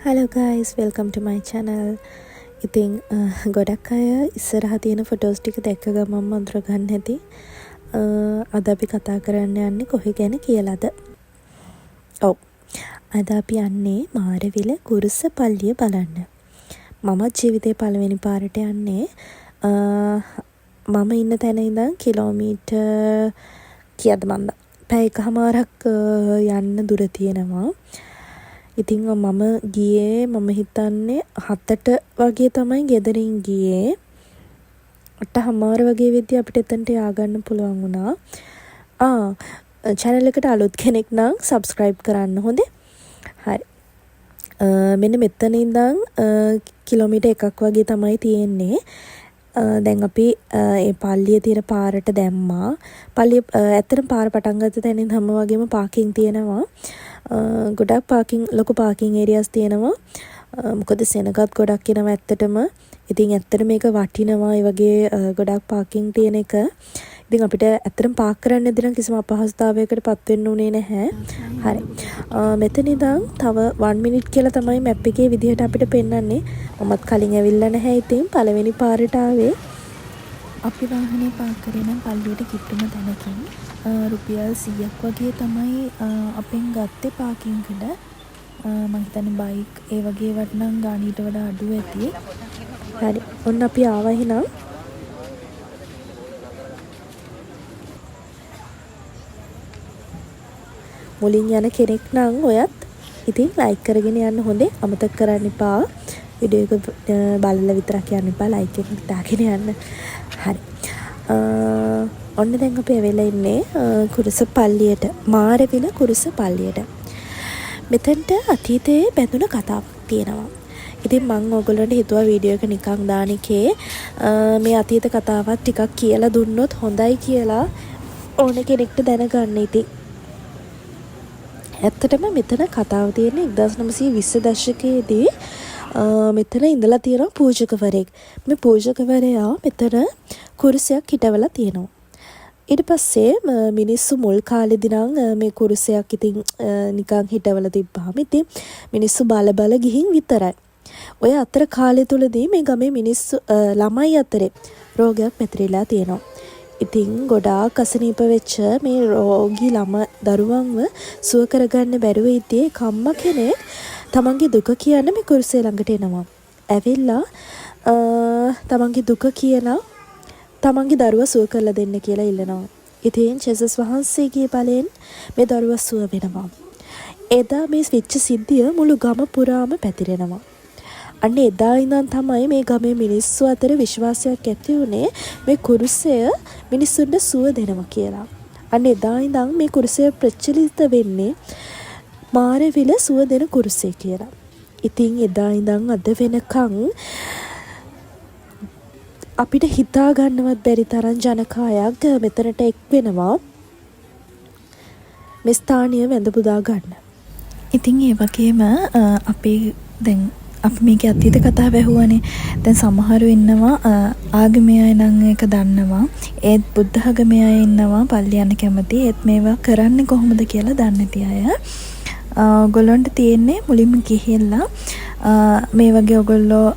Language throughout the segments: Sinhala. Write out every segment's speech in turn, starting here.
Hello guys, welcome to my channel. ඉතින් ගොඩක් අය ඉස්සරහ තියෙන ෆොටෝස් ටික දැක්ක ගමන්ම අඳුර ගන්න ඇති අද අපි කතා කරන්න යන්නේ කොහෙ ගැන කියලාද? ඔව්. අද අපි යන්නේ මාරවිල කුරුස පල්ලිය බලන්න. මමත් ජීවිතේ පළවෙනි පාරට යන්නේ. මම ඉන්න තැන ඉඳන් කිලෝමීටර් කීයද මන්දා, පැය එකහමාරක් යන්න දුර තියෙනවා. ඉතින් මම ගියේ, මම හිතන්නේ 7ට වගේ තමයි ගෙදරින් ගියේ. 8:30 වගේ වෙද්දි අපිට එතනට යාගන්න පුළුවන් වුණා. ආ, චැනල් එකට අලුත් කෙනෙක් නම් සබ්ස්ක්‍රයිබ් කරන්න හොඳේ. හරි. මෙන්න මෙතන ඉඳන් කිලෝමීටර් 1ක් වගේ තමයි තියෙන්නේ. දැන් අපි ඒ පල්ලිය තියෙන පාරට දැම්මා. පල්ලිය ඇත්තටම පාර පටන් ගත්ත තැන ඉඳන්ම වගේම පාකින් තියෙනවා. ගොඩක් පාකින්, ලොකු පාකින් ඒරියාස් තියෙනවා. මොකද සෙනගත් ගොඩක් එනවා ඇත්තටම. ඉතින් ඇත්තට මේක වටිනවා ඒ වගේ ගොඩක් පාකින් තියෙන එක. ඉතින් අපිට ඇත්තටම පාක් කරන්න යද්දි නම් කිසිම අපහසුතාවයකට පත් වෙන්න උනේ නැහැ. හරි. මෙතන ඉඳන් තව 1 මිනිට් කියලා තමයි මැප් එකේ විදිහට අපිට පෙන්වන්නේ. මමත් කලින් ඇවිල්ලා නැහැ, ඉතින් පළවෙනි පාරට ආවේ. අපි වාහනේ පාක් කරේ නම් පල්ලියට කිට්ටුම තැනකින්. රුපියල් 100ක් වගේ තමයි අපෙන් ගත්තේ පාකින් එකට. මං හිතන්නේ බයික් ඒ වගේ ඒවට නම් ගාන ඊට වඩා අඩු ඇති. හරි. ඔන්න අපි ආවා එහෙනම්. මුලින් යන කෙනෙක් නම් ඔයත් ඉතින් ලයික් කරගෙන යන්න හොඳේ, අමතක කරන්න එපා. වීඩියෝ එක බලලා විතරක් යන්න එපා, ලයික් එකක් දාගෙන යන්න. හරි. ඔන්න දැන් අපි ඇවිල්ලා ඉන්නේ කුරුස පල්ලියට, මාරවිල කුරුස පල්ලියට. මෙතනට අතීතයේ බැඳුන කතාවක් තියෙනවා. ඉතින් මං ඕගොල්ලන්ට හිතුවා වීඩියෝ එක නිකන් දාන එකේ මේ අතීත කතාවත් ටිකක් කියලා දුන්නොත් හොඳයි කියලා ඕන කෙනෙක්ට දැනගන්න. ඉතින් ඇත්තටම මෙතන කතාව තියෙන්නේ 1920 දශකයේදී මෙතන ඉඳලා තියෙන පූජකවරයෙක්. මේ පූජකවරයා මෙතන කුරුසයක් හිටවලා තියෙනවා. ඊට පස්සේ මිනිස්සු මුල් කාලෙදි නම් මේ කුරුසයක් ඉතින් නිකන් හිටවලා තිබ්බහම ඉතින් මිනිස්සු බල බල ගිහින් විතරයි. ඔය අතර කාලය තුලදී මේ ගමේ මිනිස්සු ළමයි අතරේ රෝගයක් පැතිරිලා තියෙනවා. ඉතින් ගොඩාක් අසනීප වෙච්ච මේ රෝගී ළම දරුවන්ව සුව කරගන්න බැරුව ඉතියේ කම්ම කෙනෙක් තමන්ගේ දුක කියන්න මේ කුරුසය ළඟට එනවා. ඇවිල්ලා තමන්ගේ දුක කියලා තමන්ගේ දරුවා සුව කරලා දෙන්න කියලා ඉල්ලනවා. ඉතින් ජේසුස් වහන්සේගේ බලයෙන් මේ දරුවා සුව වෙනවා. එදා මේ වෙච්ච සිද්ධිය මුළු ගම පුරාම පැතිරෙනවා. අන්න එදා ඉඳන් තමයි මේ ගමේ මිනිස්සු අතර විශ්වාසයක් ඇති වුණේ මේ කුරුසය මිනිස්සුන්ට සුව දෙනවා කියලා. අන්න එදා ඉඳන් මේ කුරුසය ප්‍රචලිත වෙන්නේ මාරවිල සුව දෙන කුරුසය කියලා. ඉතින් එදා ඉඳන් අද වෙනකන් අපිට හිතා ගන්නවත් බැරි තරම් ජනකායක් මෙතනට එක් වෙනවා මේ ස්ථානීය වැඳ පුදා ගන්න. ඉතින් ඒ වගේම අපි දැන් අපි මේකේ අතීත කතාව ඇහුවනේ. දැන් සමහරු ඉන්නවා ආගමේ අය නම් ඒක දන්නවා. ඒත් බුද්ධ ආගමේ අය ඉන්නවා පල්ලි යන්න කැමති. ඒත් මේවා කරන්නේ කොහොමද කියලා දන්නේ නැති අය. ඔයගොල්ලන්ට තියෙන්නේ මුලින්ම ගිහිල්ලා මේ වගේ ඔයගොල්ලෝ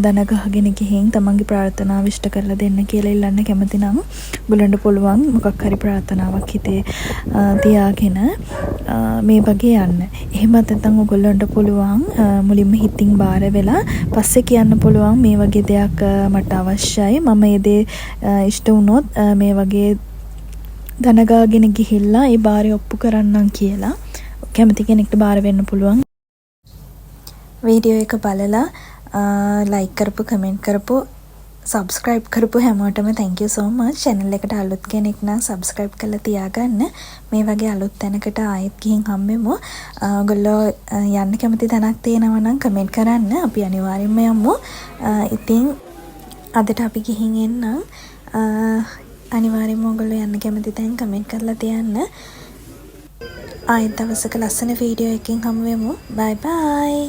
දන ගහගෙන ගිහින් තමන්ගේ ප්‍රාර්ථනාව ඉෂ්ට කරලා දෙන්න කියලා ඉල්ලන්න කැමති නම් ඔයගොල්ලන්ට පුළුවන් මොකක් හරි ප්‍රාර්ථනාවක් හිතේ තියාගෙන මේ වගේ යන්න. එහෙමත් නැත්නම් ඔයගොල්ලන්ට පුළුවන් මුලින්ම හිතින් බාර වෙලා පස්සේ කියන්න පුළුවන් මේ වගේ දෙයක් මට අවශ්‍යයි. මම මේ දේ ඉෂ්ට වුණොත් මේ වගේ දන ගාගෙන ගිහිල්ලා ඒ බාරය ඔප්පු කරන්නම් කියලා. කැමති කෙනෙක්ට බාර වෙන්න පුළුවන්. වීඩියෝ එක බලලා ලයික් කරපු, කමෙන්ට් කරපු, සබ්ස්ක්‍රයිබ් කරපු හැමෝටම thank you so much. Channel එකට අලුත් කෙනෙක් නම් සබ්ස්ක්‍රයිබ් කරලා තියාගන්න. මේ වගේ අලුත් තැනකට ආයෙත් ගිහින් හම්බෙමු. ඔයගොල්ලෝ යන්න කැමති තැනක් තියෙනවා නම් කමෙන්ට් කරන්න. අපි අනිවාර්යෙන්ම යමු. ඉතින් අදට අපි ගිහින් එන්නම්. අනිවාර්යෙන්ම ඔයගොල්ලෝ යන්න කැමති තැන් කමෙන්ට් කරලා තියන්න. ආයෙත් දවසක ලස්සන වීඩියෝ එකකින් හමු වෙමු. බයි බයි.